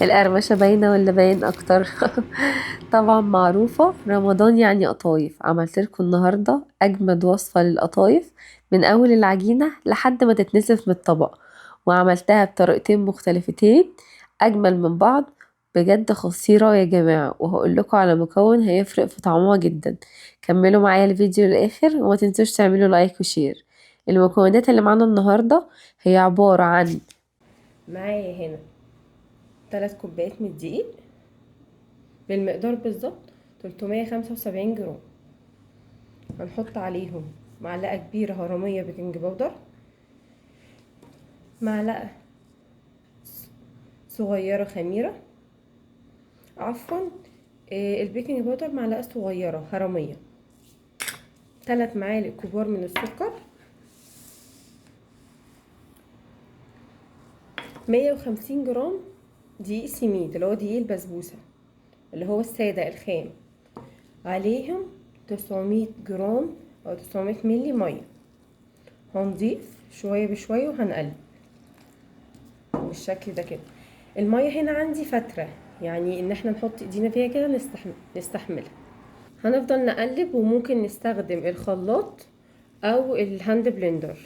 القرمشة باينة ولا باين أكتر؟ طبعا معروفة، رمضان يعني قطايف. عملت لكم النهاردة أجمد وصفة للقطايف من أول العجينة لحد ما تتنسف من الطبق، وعملتها بطريقتين مختلفتين أجمل من بعض، بجد خطيرة يا جماعة. وهقول لكم على مكون هيفرق في طعمها جدا. كملوا معايا الفيديو للآخر وما تنسوش تعملوا like و share. المكونات اللي معانا النهاردة هي عبارة عن معايا هنا 3 كوبايات من الدقيق بالمقدار بالظبط 375 جرام. هنحط عليهم معلقة كبيرة هرمية baking powder، معلقة صغيرة خميرة، عفوا ال baking powder معلقة صغيرة هرمية، 3 معالق كبار من السكر، 150 جرام دقيق سميد اللي هو دقيق البسبوسة اللي هو السادة الخام، عليهم 900 جرام أو 900 ملي مية. هنضيف شوية بشوية وهنقلب بالشكل ده كده. المية هنا عندي فترة، يعني ان احنا نحط ايدينا فيها كده نستحملها. هنفضل نقلب، وممكن نستخدم الخلاط او ال hand blender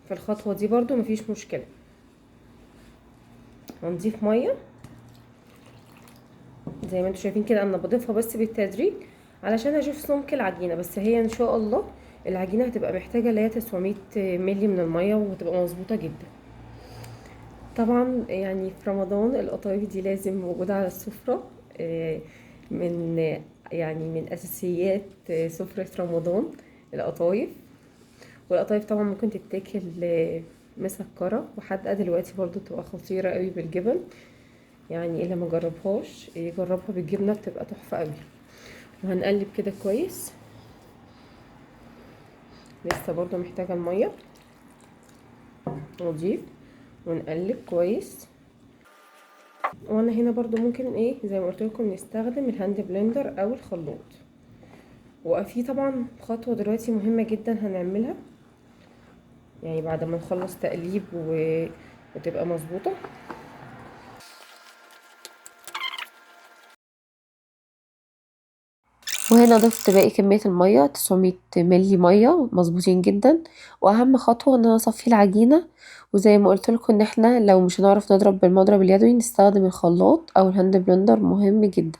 في الخطوة دي برضو مفيش مشكلة. هنضيف مية زي ما انتم شايفين كده، انا بضيفها بس بالتدريج علشان اشوف سمك العجينة، بس هي ان شاء الله العجينة هتبقى محتاجة اللي هي 900 ملي من المية وهتبقى مظبوطة جدا. طبعا يعني في رمضان القطايف دي لازم موجودة على السفرة، من يعني من اساسيات سفرة رمضان القطايف. والقطايف طبعا ممكن تتاكل مسكرة وحادقة، دلوقتي برضو بتبقى خطيرة قوي بالجبن، يعني اللي ما جربهاش يجربها بالجبنة بتبقى تحفة قوي. وهنقلب كده كويس، لسه برضو محتاجة المية، نضيف ونقلب كويس. وانا هنا برضو ممكن زي ما قلت لكم نستخدم ال hand blender او الخلاط. وفي طبعا خطوة دلوقتي مهمة جدا هنعملها، يعني بعد ما نخلص تقليب وتبقى مظبوطة. وهنا ضفت باقي كمية المية 900 ملي مية مظبوطين جدا. واهم خطوة ان انا اصفي العجينة، وزي ما قلت لكم ان احنا لو مش هنعرف نضرب بالمضرب اليدوي نستخدم الخلاط او ال hand blender، مهم جدا.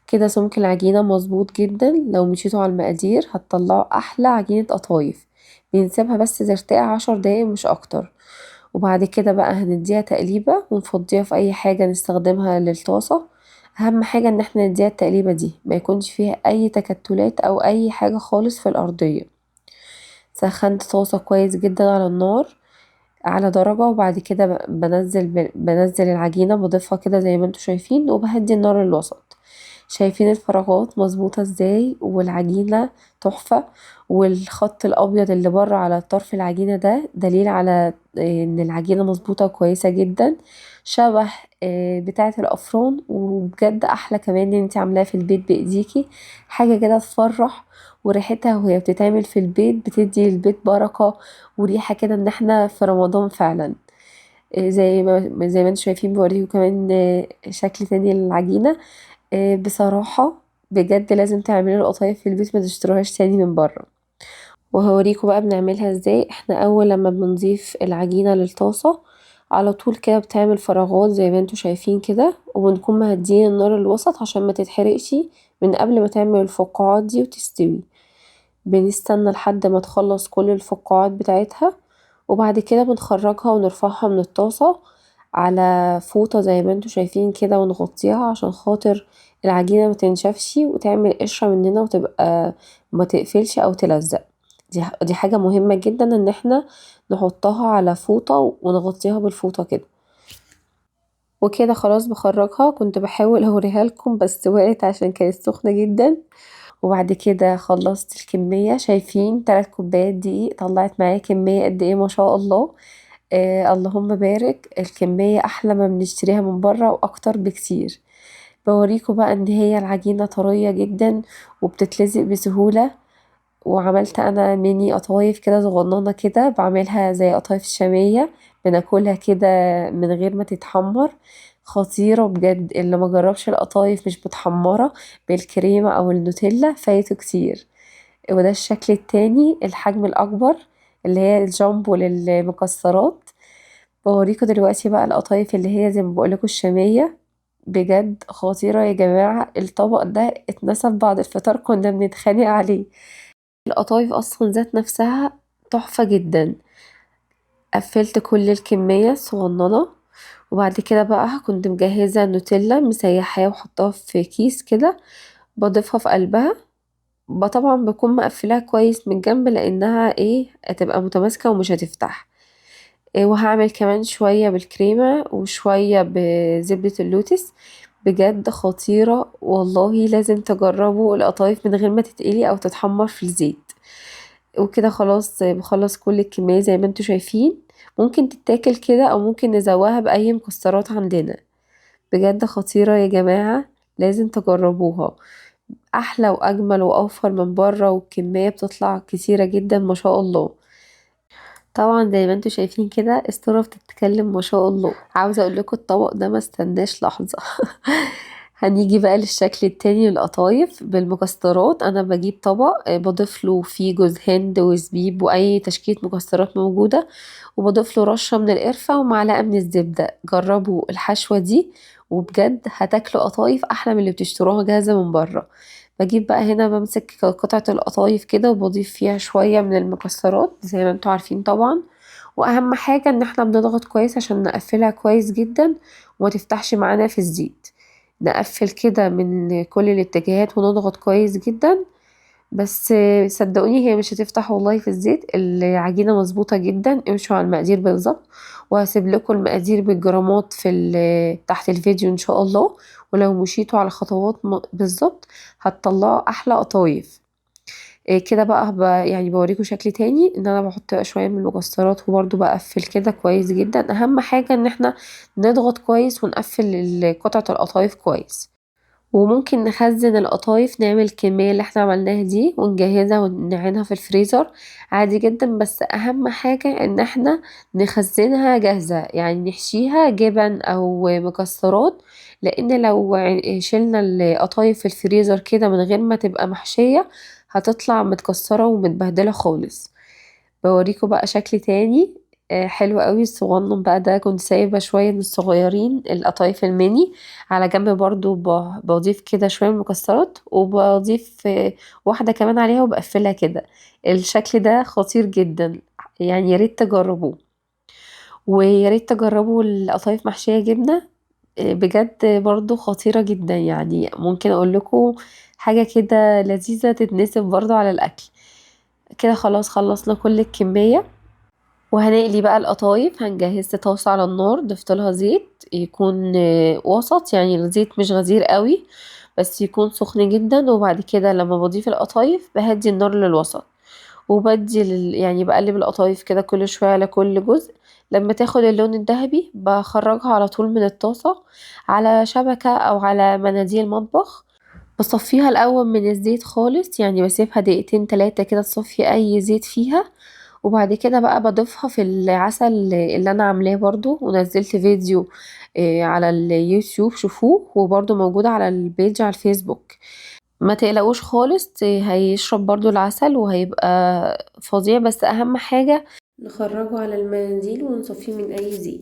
كده سمك العجينة مظبوط جدا، لو مشيتوا على المقادير هتطلعوا احلى عجينة قطايف. بنسيبها بس ترتاح 10 دقايق مش اكتر، وبعد كده بقى هنديها تقليبة ونفضيها في اي حاجة نستخدمها للطاسة. اهم حاجة ان احنا نديها التقليبة دي ما يكونش فيها اي تكتلات او اي حاجة خالص في الارضية. سخنت طاسة كويس جدا على النار على درجة، وبعد كده بنزل العجينة، بضيفها كده زي ما انتم شايفين، وبهدي النار الوسط. شايفين الفراغات مظبوطة ازاي، والعجينة تحفة، والخط الابيض اللي بره على طرف العجينة ده دليل على ان العجينة مظبوطة وكويسة جدا، شبه بتاعة الافران، وبجد احلى كمان ان انتي عاملاها في البيت بايديكي، حاجة كده تفرح. وريحتها وهي بتتعمل في البيت بتدي البيت بركة وريحة كده ان احنا في رمضان فعلا. زي ما انتم شايفين بوريكم كمان شكل تاني للعجينة. بصراحة بجد لازم تعملوا القطايف في البيت، ما تشتروهاش تاني من بره. وهوريكم بقى بنعملها ازاي. احنا اول لما بنضيف العجينة للطاسة على طول كده بتعمل فراغات زي ما انتم شايفين كده، وبنكون مهديين النار الوسط عشان ما تتحرقش من قبل ما تعمل الفقاعات دي وتستوي. بنستنى لحد ما تخلص كل الفقاعات بتاعتها، وبعد كده بنخرجها ونرفعها من الطاسة على فوطة زي ما انتم شايفين كده، ونغطيها عشان خاطر العجينة ما تنشفش وتعمل قشرة مننا وتبقى ما تقفلش او تلزق. دي حاجة مهمة جدا ان احنا نحطها على فوطة ونغطيها بالفوطة كده. وكده خلاص بخرجها، كنت بحاول اوريها لكم بس وقعت عشان كانت سخنة جدا. وبعد كده خلصت الكمية، شايفين 3 كوبايات دقيق طلعت معايا كمية قد ايه ما شاء الله، اللهم بارك. الكمية احلى ما بنشتريها من بره واكتر بكتير. بوريكم بقى ان هي العجينة طرية جدا وبتتلزق بسهولة. وعملت انا ميني قطايف كده صغننة كده، بعملها زي قطايف الشامية، بناكلها كده من غير ما تتحمر. خطيرة بجد. اللي ما جربش القطايف مش متحمرة بالكريمة او النوتيلا فايته كتير. وده الشكل التاني، الحجم الاكبر اللي هي الجامبو للمكسرات. بوريكم دلوقتي بقى القطايف اللي هي زي ما بقولكوا الشامية، بجد خطيرة يا جماعة. الطبق ده اتنسف بعد الفطار، كنا بنتخانق عليه. القطايف اصلا ذات نفسها تحفة جدا. قفلت كل الكمية الصغننة، وبعد كده بقى كنت مجهزة نوتيلا مسيحاها وحطاها في كيس كده، بضيفها في قلبها. طبعا بكون مقفلاها كويس من جنب لانها هتبقى متماسكة ومش هتفتح. وهعمل كمان شوية بالكريمة وشوية بزبدة اللوتس. بجد خطيرة والله، لازم تجربوا القطايف من غير ما تتقلي او تتحمر في الزيت. وكده خلاص بخلص كل الكمية زي ما انتوا شايفين. ممكن تتاكل كده او ممكن نزوقها باي مكسرات عندنا. بجد خطيرة يا جماعة، لازم تجربوها، احلى واجمل واوفر من بره، والكمية بتطلع كتيرة جدا ما شاء الله. طبعا زي ما انتوا شايفين كده الصورة بتتكلم ما شاء الله. عاوزة اقول لكم الطبق ده ما استناش لحظة. هنيجي بقى للشكل التاني للقطايف بالمكسرات. انا بجيب طبق بضيف له فيه جوز هند وزبيب واي تشكيلة مكسرات موجودة، وبضيف له رشة من القرفة ومعلقة من الزبدة. جربوا الحشوة دي وبجد هتاكلوا قطايف احلى من اللي بتشتروها جاهزة من بره. بجيب بقى هنا بمسك قطعة القطايف كده وبضيف فيها شوية من المكسرات زي ما انتوا عارفين طبعا. واهم حاجة ان احنا بنضغط كويس عشان نقفلها كويس جدا وما تفتحش معانا في الزيت. نقفل كده من كل الاتجاهات ونضغط كويس جدا، بس صدقوني هي مش هتفتح والله في الزيت. العجينة مظبوطة جدا، امشوا على المقادير بالظبط. وهسيب لكم المقادير بالجرامات في تحت الفيديو ان شاء الله، ولو مشيتوا على خطوات بالظبط هتطلعوا احلى قطايف. كده بقى يعني بوريكم شكل تاني، ان انا بحط شويه من المكسرات وبرده بقفل كده كويس جدا. اهم حاجه ان احنا نضغط كويس ونقفل قطعه القطايف كويس. وممكن نخزن القطايف، نعمل الكمية اللي احنا عملناها دي ونجهزها ونعينها في الفريزر عادي جدا. بس اهم حاجة ان احنا نخزنها جاهزة، يعني نحشيها جبن او مكسرات، لان لو شلنا القطايف في الفريزر كده من غير ما تبقى محشية هتطلع متكسرة ومتبهدلة خالص. بوريكم بقى شكل تاني حلو قوي الصغنن بقى ده، كنت سايبه شويه من الصغيرين القطايف الميني على جنب، برضو بضيف كده شويه من المكسرات وبضيف واحده كمان عليها وبقفلها كده. الشكل ده خطير جدا، يعني يا ريت تجربوه. ويا ريت تجربوا القطايف محشيه جبنه، بجد برضو خطيره جدا. يعني ممكن اقول لكم حاجه كده لذيذه تتنسب برضو على الاكل. كده خلاص خلصنا كل الكميه. وهنقلي بقى القطايف. هنجهز طاسه على النار، ضفت لها زيت يكون وسط، يعني الزيت مش غزير قوي بس يكون سخن جدا. وبعد كده لما بضيف القطايف بهدي النار للوسط، وبدي يعني بقلب القطايف كده كل شويه على كل جزء. لما تاخد اللون الذهبي بخرجها على طول من الطاسه على شبكه او على مناديل مطبخ. بصفيها الاول من الزيت خالص، يعني بسيبها دقيقتين تلاتة كده تصفي اي زيت فيها. وبعد كده بقى بضيفها في العسل اللي انا عاملاه برضو، ونزلت فيديو على اليوتيوب شوفوه، وبرضو موجود على ال page على الفيسبوك. ما تقلقوش خالص، هيشرب برضو العسل وهيبقى فظيع. بس اهم حاجة نخرجه على المناديل ونصفيه من اي زيت.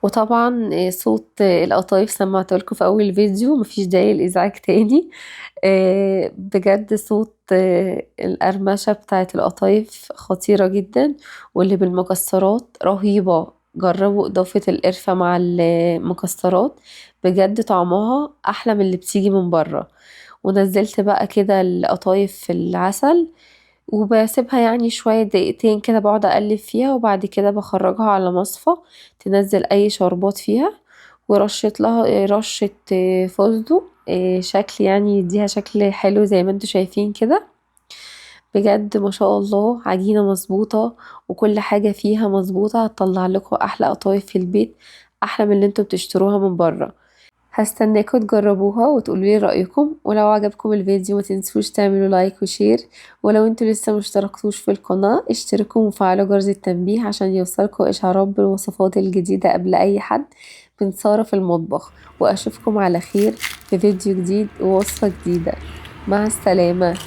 وطبعا صوت القطايف سمعته لكم في اول فيديو، مفيش داعي للازعاج تاني. بجد صوت القرمشة بتاعت القطايف خطيرة جدا، واللي بالمكسرات رهيبة. جربوا إضافة القرفة مع المكسرات، بجد طعمها أحلى من اللي بتيجي من بره. ونزلت بقى كده القطايف في العسل وبسيبها يعني شوية دقيقتين كده بقعد أقلب فيها، وبعد كده بخرجها على مصفى تنزل أي شربات فيها، ورشت لها رشة فستق شكل يعني يديها شكل حلو زي ما انتوا شايفين كده. بجد ما شاء الله عجينة مظبوطة وكل حاجة فيها مظبوطة، هتطلع لكم أحلى قطايف في البيت، أحلى من اللي انتوا بتشتروها من بره. هستناكم تجربوها وتقولوا لي رأيكم، ولو عجبكم الفيديو ما تنسوش تعملوا like و share، ولو انتوا لسه مشتركتوش في القناة اشتركوا وفعلوا جرس التنبيه عشان يوصلكوا اشعارات بالوصفات الجديدة قبل اي حد من سارة في المطبخ. واشوفكم على خير في فيديو جديد ووصفة جديدة. مع السلامة.